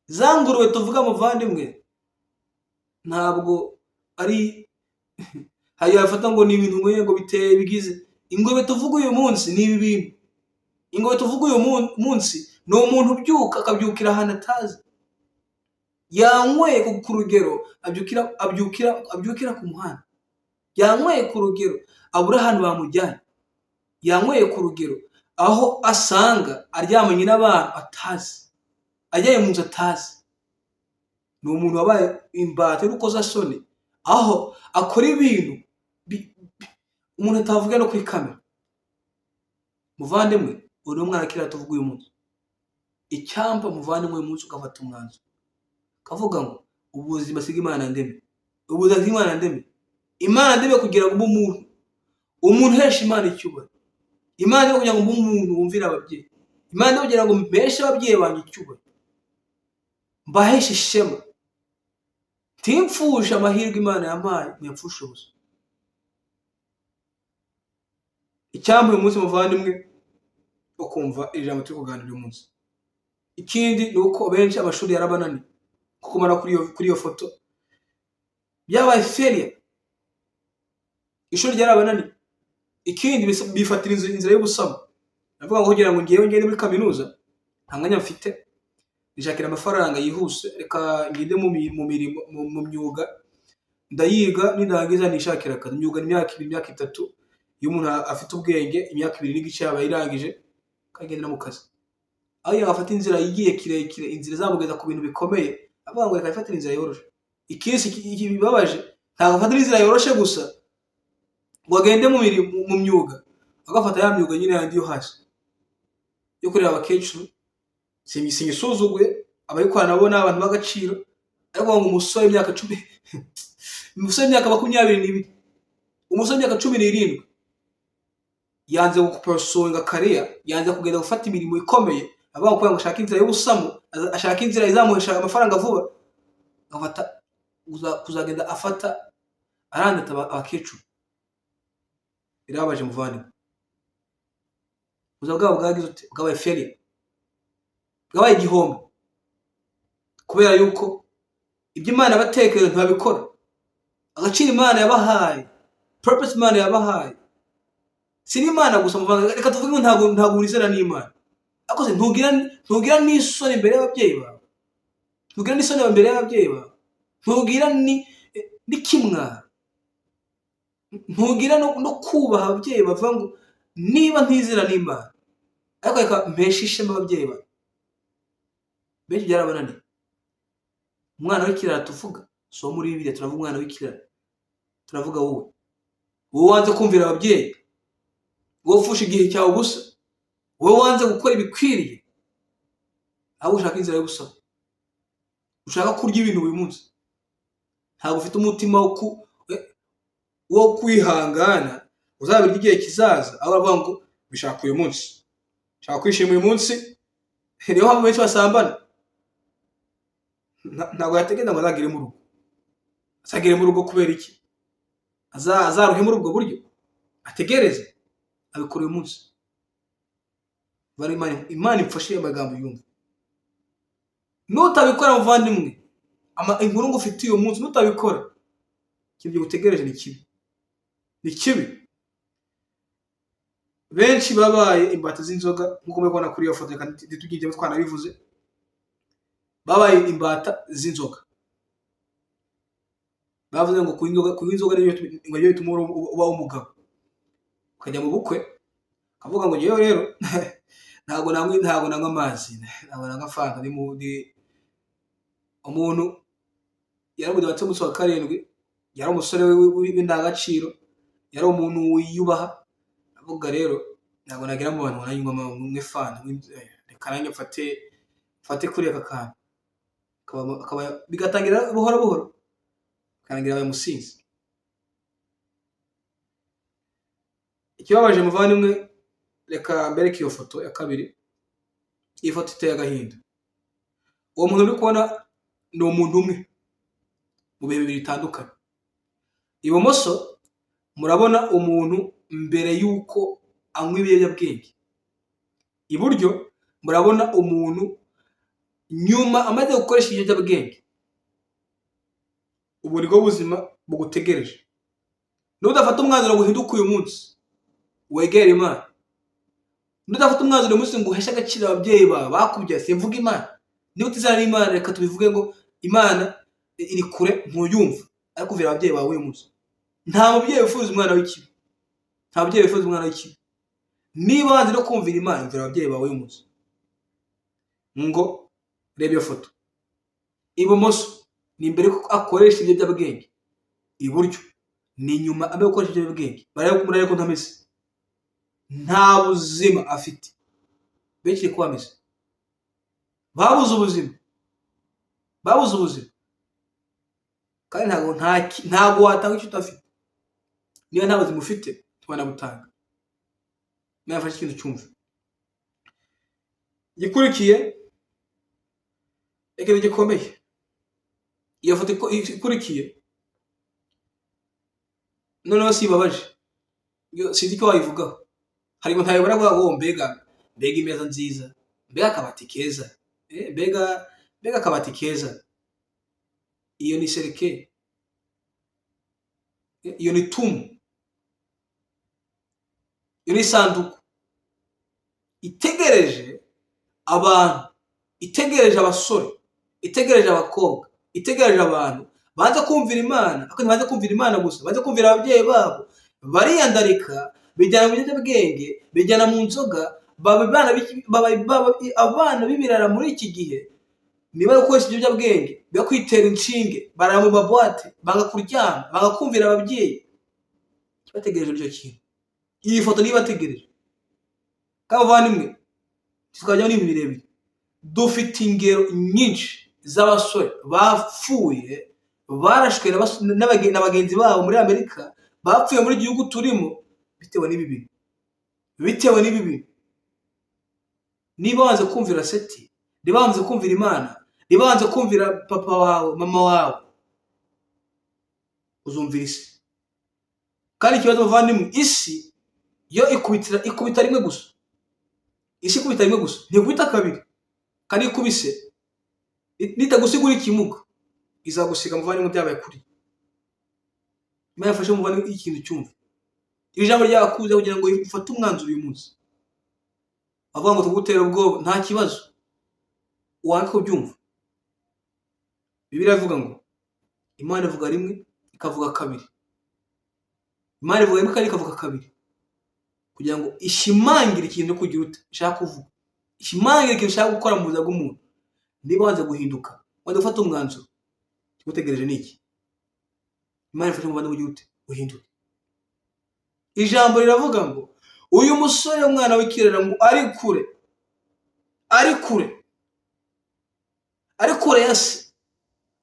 Za ngurube tuvuga, muvandimwe, ntabwo ari hari yafata ngo ni ibintu ngo biteye bigize. Ingurube tuvuga uyu munsi ni ibi bintu. Ingurube tuvuga uyu munsi ni umuntu ubyuka akabyukira ahantu atazi, yanyweye ku rugero, abyukira ku muhanda, yanyweye ku rugero abura ahantu bamujyanye, yanyweye ku rugero aho asanga aryamanye n'abantu atazi, ajyanye mu nzu atazi. Ni umuntu wabaye imbata y'urukozasoni, aho akora ibintu umuntu atavuga no kuri kamera. Muvandimwe, uri umwana kiriya tuvuga uyu munsi. Icyampa, muvandimwe, uyu munsi ugafata umwanzuro ukavuga ngo "Ubuzima siga Imana ndeme, ubuzima siga Imana ndeme, Imana ndeme", kugira ngo ube umuntu uhesha Imana icyubahiro. Imana ndeme kugira ngo mbe umuntu wumvira ababyeyi. Imana ndeme kugira ngo mpeshe ababyeyi banjye icyubahiro, mbaheshe ishema, ntimfushe amahirwe Imana yampaye, ntiyapfushe ubusa. Icyampa uyu munsi, muvandimwe, ukumva iri jambo turi kuganira uyu munsi. Ikindi ni uko benshi amashuri yarabananiye, kuko ubona kuri iyo foto byabaye failure, ishuri ryarabananiye. Ikindi bifatira inzira y'ubusamo. Ndavuga ngo kugira ngo ngewe ngende muri kaminuza ntabwo nzajya muri kaminuza, Nta mwanya mfite, nishakira amafaranga yihuse, reka ngende mu mirimo, mu myuga ndayiga, nindangiza nishakira akazi. Imyuga ni imyaka 2, imyaka 3. Iyo umuntu afite ubwenge, imyaka 2.5 aba ayirangije, akagendera mu kazi. Aho yafata inzira yigiye kirekire, inzira izamugeza ku bintu bikomeye, avuga ngo reka yifatire inzira yoroshe. Ikisi bibabaje, ntabwo afatira inzira yoroshe gusa ngo agende mu mirimo, mu myuga, agafata ya myuga nyine yandi yo hasi yo kureba abakecuru. Sinyisuzuguye, abayikora nabo ni abantu b'agaciro, ariko ngo umusore w'imyaka 10, umusore w'imyaka 22, umusore w'imyaka 17 yanze gupursuinga career, yanze kugenda gufata imirimo ikomeye, avuga ngo ashaka inzira y'ubusamu, ashaka inzira izamuhesha amafaranga vuba, agafata kuzagenda afata arandata abakecuru. Birababaje muvandimwe. Ubuzima bwabo bwagize ute? Bwabaye failure, bwabaye igihombo, kubera yuko ibyo Imana yabatekereje ntibabikora. Agaciro Imana yabahaye, purpose Imana yabahaye, si n'Imana gusa muvandimwe, reka tuvuge ngo ntabwo wizera n'Imana, ariko se ntugira n'isoni imbere y'ababyeyi bawe, ntugira n'isoni imbere y'ababyeyi bawe, ntugira n'ikimwaro, ntugira no kubaha ababyeyi bavuga ngo niba ntizera n'Imana, ariko reka mpeshe ishema ababyeyi bawe. Benshi byarabananiye. Umwana w'ikirara tuvuga si uwo muri Bibiliya, turavuga umwana w'ikirara, turavuga wowe, wowe wanze kumvira ababyeyi, wowe ufusha igihe cyawe ubusa, wowe wanze gukora ibikwiriye, ahubwo ushaka inzira y'ubusamo, ushaka kurya ibintu buri munsi, ntabwo ufite umutima wo kwihangana uzabirya igihe kizaza, aho bavuga ngo bishaka uyu munsi, nshaka kwishima uyu munsi. Niyo mpamvu benshi basambana. Ntabwo yategereza ngo azagere mu rugo. Azagere mu rugo kubera iki? Azaruhe muri ubwo buryo, ategereze, abikora uyu munsi. Bari Imana imfashe amagambo yumva. Nutabikora muvandimwe, inkuru ngo ufite uyu munsi, nutabikora, ikintu utegereje ni kibi, ni kibi. Benshi babaye imbata z'inzoga, nk'uko muri kubona kuri iyo foto, reka ntitugire twanabivuze, babaye imbata z'inzoga. Bavuze ngo kunywa inzoga niyo bituma uba umugabo. Ukajya mu bukwe ukavuga ngo ngewe rero ntabwo nanywa amazi, ntabwo nanywa fanta. Ni umuntu yaramubatse umunsi wa 7, yari umusore w'indangagaciro, yari umuntu wiyubaha, avuga rero ntabwo nagera mu bantu nanywa mwe fanta, reka nanjye mfate kuri aka kantu. Bigatangira buhoro buhoro, bikarangira abaye umusinzi. Ikibabaje muvandimwe, reka mbereke iyo foto ya kabiri. Iyi foto iteye agahinda. Uwo muntu uri kubona ni umuntu umwe mu bihe bibiri bitandukanye. Ibumoso murabona umuntu mbere y'uko anywa ibiyobyabwenge, iburyo murabona umuntu nyuma amaze gukoresha ibiyobyabwenge. Ubu nibwo buzima bugutegereje. Nudafata umwanzuro ngo uhinduke uyu munsi, wegere Imana. Nudafata umwanzuro uyu munsi ngo uheshe agaciro ababyeyi bawe bakubyaye, simvuga Imana. Niba utizera n'Imana, reka tubivuge ngo Imana iri kure ntuyumva, ariko uvira ababyeyi bawe uyu munsi. Nta mubyeyi wifuza umwana w'ikibi, nta mubyeyi wifuza umwana w'ikibi. Niba wanze no kumvira Imana, umvira ababyeyi bawe uyu munsi. Ngo reba iyo foto, ibumoso ni imbere ko akoresha ibiyobyabwenge, iburyo ni nyuma abe gukoresha ibiyobyabwenge. Murarebe ko ntameze, nta buzima afite. Benshi ko bameze, babuze ubuzima, babuze ubuzima. Kandi ntabwo watanga icyo udafite. Niba nta buzima ufite, ntiwanabutanga. Nafashe ikintu cyumva gikurikiye, ikintu gikomeye. Iyo foto ikurikiye noneho sibabaje, sinzi icyo wayivugaho. Hari ngo ntayobora kuvuga ngo mbega imeza nziza, mbega akabati keza, mbega akabati keza. Iyo ni serike, iyo ni tumu, iyo ni isanduku itegereje Abantu itegereje abasore, itegereje abakobwa, itegereje abantu banze kumvira Imana, ariko ntibanze kumvira Imana gusa, banze kumvira ababyeyi babo, bariyandarika, bijyana mu biyobyabwenge, bijyana mu nzoga, baba abana b'ibirara muri iki gihe. Niba gukoresha ibiyobyabwenge, biba kwitera inshinge, barara mu mabuwate, banga kuryama, banga kumvira ababyeyi. Bategereje icyo kintu. Iyi foto niyo ibategereje. Kandi bavandimwe, tukajyaho n'ibintu birebire. Dufite ingero nyinshi z'abasore bapfuye, barashwe na bagenzi babo muri Amerika, bapfuye muri gihugu turimo bitewe n'ibi bintu. Bitewe n'ibi bintu. Niba wanze kumvira Seti, niba wanze kumvira Imana, niba wanze kumvira papa wawe, mama wawe, uzumvira isi. Kandi ikibazo muvandimwe, isi yo ikubita rimwe gusa. Isi ikubita rimwe gusa, ntikubita kabiri. Kandi ikubise nitagusigura ikimuga, izagusiga muvandimwe byabaye kuri. Imana yafashe muvandimwe ikintu cyumva. Iri jambo ryakuze kugira ngo ufate umwanzuro uyu munsi. Avuga ngo tugutera ubwoba, nta kibazo. Wange kubyumva. Bibiliya ivuga ngo Imana ivuga rimwe ikavuga kabiri. Imana ivuga rimwe kandi ikavuga kabiri. Kugira ngo ishimangire ikintu kugira ute ishaka kuvuga. Ishimangire ikintu ishaka gukora mu buzima bw'umuntu. Niba wanze guhinduka, wanze gufata umwanzuro, ikigutegereje ni iki? Imana ifashe umuvandimwe ugira ute uhinduke. Ijambo riravuga ngo uyu musore umwana w'ikirara ngo ari kure, ari kure, ari kure ya se,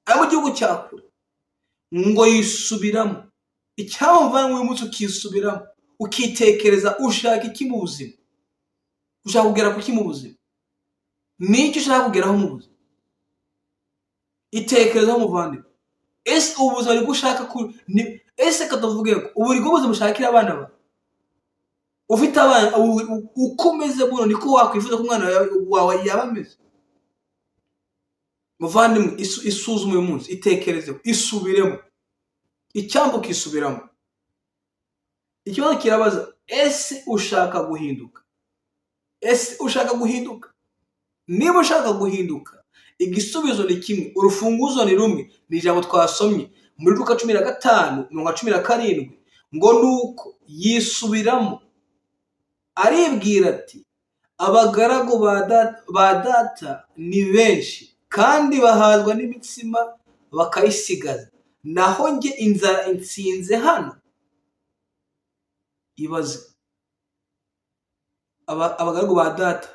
ari mu gihugu cya kure, ngo yisubiramo. Icyamuvanye uyu munsi ukisubiramo, ukitekereza ushaka iki mu buzima, ushaka kugera ku ki mu buzima, n'icyo ushaka kugeraho mu buzima. Itekerezaho muvandimwe. Ese ubu buzima nibwo ushaka ku ni ese katavuge ko ubu nibwo buzima ushakira abana bawe? Ufite abana uko umeze buno niko wakwifuza ko umwana wawe yaba ameze? Muvandimwe, isuzume uyu munsi, itekerezeho, isubiremo. Icyambu ukisubiramo. Ikibazo kirabaza, ese ushaka guhinduka? Ese ushaka guhinduka? Niba ushaka guhinduka, igisubizo ni kimwe, urufunguzo ni rumwe, ni ijambo twasomye muri Luka 15:17, ngo nuko yisubiramo aribwira ati abagaragu ba data ni benshi kandi bahazwa n'imitsima bakayisigaza, naho njye inzara insinze hano. Ibaze, abagaragu ba data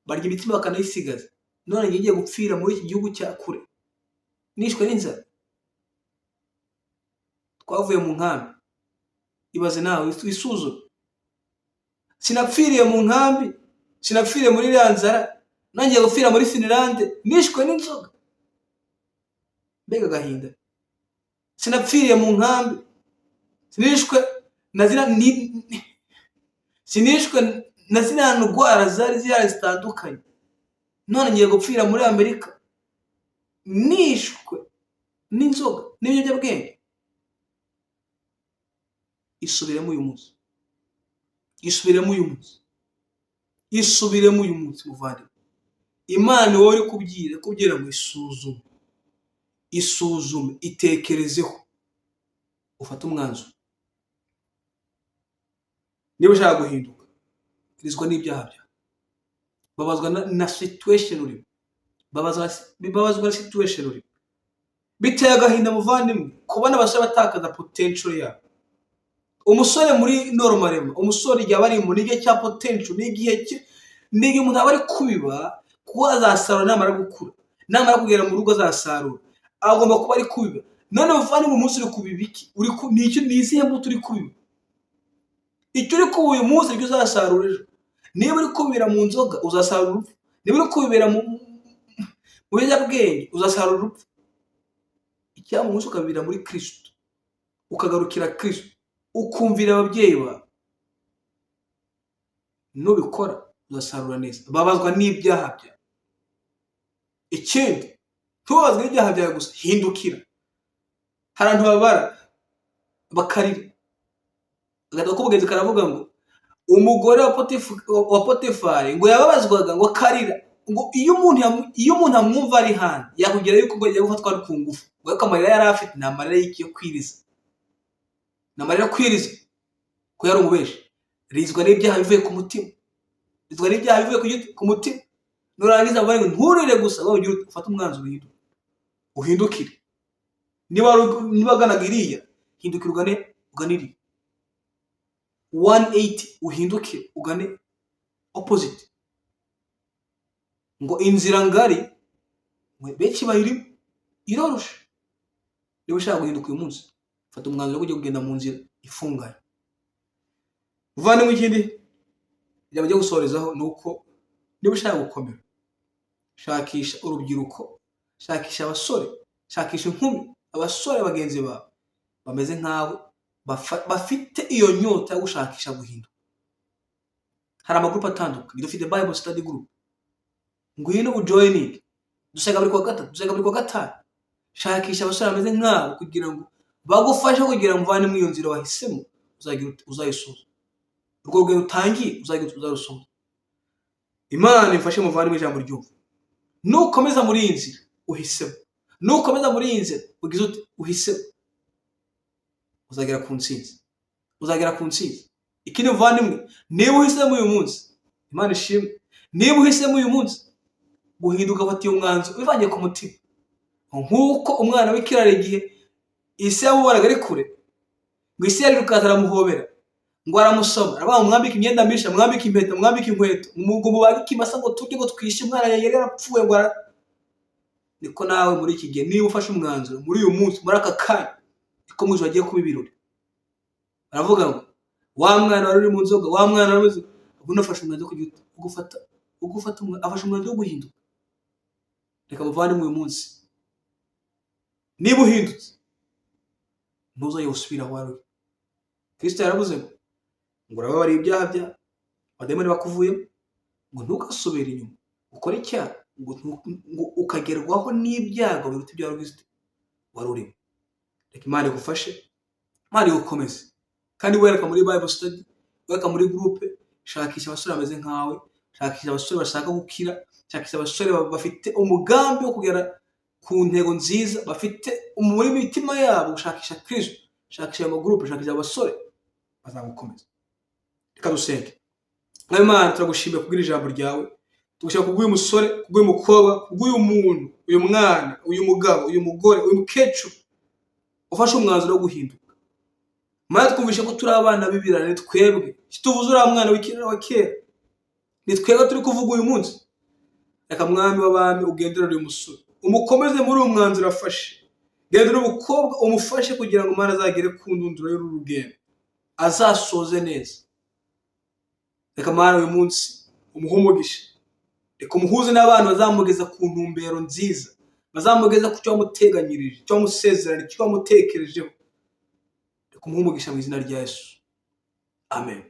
barya imitsima bakanayisigaza, none njye ngiye gupfira muri iki gihugu cya kure nishwe n'inzara. Twavuye mu nkambi, ibaze nawe wisuzume. Sinapfiriye mu nkambi, sinapfiriye muri iriya nzara, nangiye gupfira muri Finlande nishwe n'inzoga. Mbega agahinda! Sinapfiriye mu nkambi, sinishwe na ziriya sinishwe na ziriya ndwara zari zihari zitandukanye, none ngiye gupfira muri Amerika nishwe n'inzoga n'ibiyobyabwenge. Isubiremo uyu munsi, isubiremo uyu munsi, isubiremo uyu munsi muvandimwe. Imana wowe uri kubwira ngo isuzume, isuzume, itekerezeho, ufate umwanzuro. Niba ushaka guhinduka, rizwa n'ibyaha byawe, babazwa na situation urimo, babazwa na situation urimo. Biteye agahinda muvandimwe kubona abasore batakaza potential yabo. Umusore muri normalement, umusore igihe aba arimo ni igihe cya potential, ni igihe ni igihe umuntu aba ari kubiba, kuko azasarura namara gukura, namara kugera mu rugo azasarura, agomba kuba ari kubiba. None muvandimwe, umunsi uri kubiba iki? Ni izihe mbuto uri kubiba? Icyo uri kubiba uyu munsi nicyo uzasarura ejo. Niba uri kubibira mu nzoga uzasarura urupfu, niba uri kubibira mu biyobyabwenge uzasarura urupfu. Icyampa umunsi ukabibira muri Kristo, ukagarukira Kristo, ukumvira ababyeyi bawe, nubikora uzasarura neza. Babazwa n'ibyaha byawe. Ikindi, ntubabazwe n'ibyaha byawe gusa, hindukira. Hari abantu babara bakarira. Agatabo k'ubugenzi karavuga ngo umugore wa Potifari ngo yababazwaga ngo akarira. Ngo iyo umuntu amwumva ari hanze, yakubwira yuko ngo agiye gufatwa ku ngufu. Ngo ariko amarira yari afite ni amarira yo kwiriza, ni amarira yo kwiriza ko yari umubeshi. Rizwa n'ibyaha bivuye ku mutima, rizwa n'ibyaha bivuye ku mutima. Nurangiza ngo nturire gusa, wowe ugire ufate umwanzuro uhindukire. Niba aganaga iriya, hindukira ugane iriya 180, uhindukire ugane opposite. Ngo inzira ngari benshi bayirimo iroroshe. Niba ushaka guhinduka uyu munsi, fata umwanzuro wo kujya kugenda mu nzira ifunganye. Muvandimwe, ikindi ijambo ryo gusorezaho ni uko niba ushaka gukomera, shakisha urubyiruko, shakisha abasore, shakisha inkumi, abasore bagenzi bawe bameze nkawe, bafite iyo nyota yo gushakisha guhinduka. Hari amagurupe atandukanye dufite, Bible study group, ngwino ujoininge. Dusenga buri kuwa gatatu, dusenga buri kuwa gatanu. Shakisha abasore bameze nkabo kugira ngo bagufashe, kugira ngo uvane muri iyo nzira wahisemo, uzagira uzayisoza urwo rugendo utangiye, uzagira uzarusoza. Imana imfashe, muvandimwe, ijambo ryumva. Nukomeza muri iyi nzira uhisemo, nukomeza muri iyi nzira ugize ute, uhisemo, uzagera ku ntsinzi, uzagera ku ntsinzi. Ikindi muvandimwe, niba uhisemo uyu munsi, Imana ishimwe, niba uhisemo uyu munsi guhinduka, ufata uyu mwanzuro ubivanye ku mutima, nk'uko umwana w'ikirara igihe isi yamubonaga ari kure, ngo isi yarirukanse aramuhobera, ngo aramusoma, aravuga ngo mwambike imyenda misha, mwambike impeta, mwambike inkweto, ngo mubage ikimasa, ngo turye, ngo twishe, umwana yari yarapfuye. Ngo niko nawe muri iki gihe, niba ufashe umwanzuro muri uyu munsi, muri aka kanya, niko mu ijoro hagiye kuba ibirori. Baravuga ngo wa mwana wari uri mu nzoga, wa mwana wari uzi ubu, nafashe umwanzuro wo kugira wo gufata afashe umwanzuro wo guhinduka. Reka muvandimwe, uyu munsi niba uhindutse, ntuzajye gusubira aho wari uri. Kristo yaravuze ngo urababariye ibyaha byawe, abadayimoni bakuvuyemo, ngo ntugasubire inyuma ukore icyaha, ngo ukagerwaho n'ibyago biruta ibyo wari uzi wari urimo. Reka Imana igufashe, Imana igukomeze. Kandi wereka muri Bible study, wereka muri groupe, shakisha abasore bameze nkawe, shakisha abasore bashaka gukira, shakisha abasore bafite umugambi wo kugera ku ntego nziza, bafite muri mitima yabo gushakisha Kristo. Shakisha ayo magurupe, shakisha abasore bazagukomeza. Reka dusenge. Mwami Imana, turagushimiye kubwira ijambo ryawe, tugushaka kubw'uyu musore, kubw'uyu mukobwa, kubw'uyu muntu, uyu mwana, uyu mugabo, uyu mugore, uyu mukecuru ufashe umwanzuro wo guhinduka. Mana, twumvishe ko turi abana b'ibirara. Ni twebwe tuvuze uriya mwana w'ikirara wa kera, ni twebwe turi kuvuga uyu munsi. Reka Mwami w'abami ugenderere uyu musore, umukomeze muri uyu mwanzuro afashe. Gendera umukobwa, umufashe kugira ngo Umwana azagere ku ndunduro y'uru rugendo, azasoze neza. Reka Mana uyu munsi umuhe umugisha. Reka umuhuze n'abantu bazamugeza ku ntumbero nziza, bazamugeza ku cyo wamuteganyirije, icyo wamusezeranye, icyo wamutekerejeho. Reka umuhe umugisha mu izina rya Yesu, amen.